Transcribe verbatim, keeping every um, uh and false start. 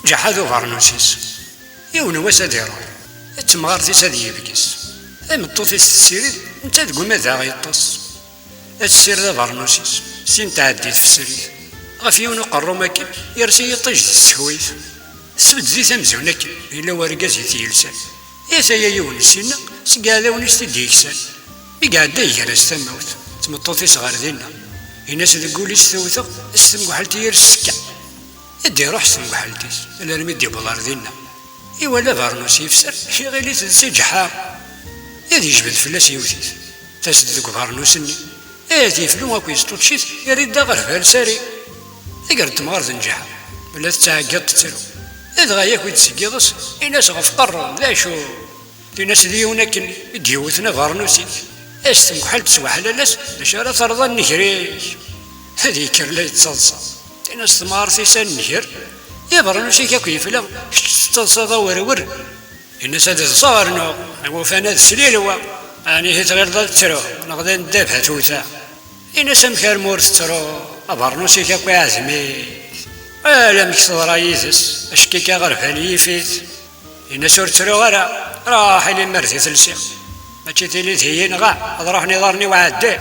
Ǧaḥa d ubernus-is. Yiwen wass ad iruḥ, d temɣart-is ad yebges. Tameṭṭut-is tessirid, netta deg uma daɣ yeṭṭes. Ad tessired abernus-is, sin tɛeddi tefsrit. Ɣef yiwen uqerrum akken, yers i yiṭij di tsekwit. Tesbedd-it amzun akken yella urgaz i t-yelsan. Ataya yiwen ssinna seg iɛdawen-is t-id-yeksan. Mi iɛedda iger-as tamawt, tmeṭṭut-is ɣer dinna. Ini-as deg wul-is tewteɣ s temguḥelt yir sseka. I d-iruḥ s temguḥelt-is, alarmi d-iwweḍ ɣer dinna. Iwala abernus yefser, iɣil-it d si Ǧeḥḥa. Ad yejbed fell-as yewwet-it. Tas-d deg ubernus-nni. Ad yeflu akk yesṭučč-it, yerra-d aɣerbal sari. Tager n temɣart n Ǧeḥḥa, mella tettɛeggiḍ tettru. Dɣa yak-id seg yiḍes, in-as ɣef qerru, d acu? Tin-as d yiwen akken i d-yewwten abernus-ik. As temguḥelt s weḥlal-as, d acu ara terreḍ a nnger-ik? Ad yekker la yettaḍsa. Tin-as temɣart-is a nnger, i abernus-ik akk yefla, kečč tettaḍsaḍ awerwer. Ini-as ad ḍseɣ rnuɣ, ufan ad slilwa. Ɛni hi tɣileḍ ad ttruɣ, neɣ d aneddabeha tewta? Ini-as amek armi ur tettruḍ, abernus-ik akk iɛzem-it. Ala amek teḍra yid-s, acekk-ik aɣerbal yif-it. Ini-as ur ttruɣ ara, raḥ ilimmer di telsi. Mačči tili d iyi-nɣa, ad ruḥen iḍarren-iw ɛeddi.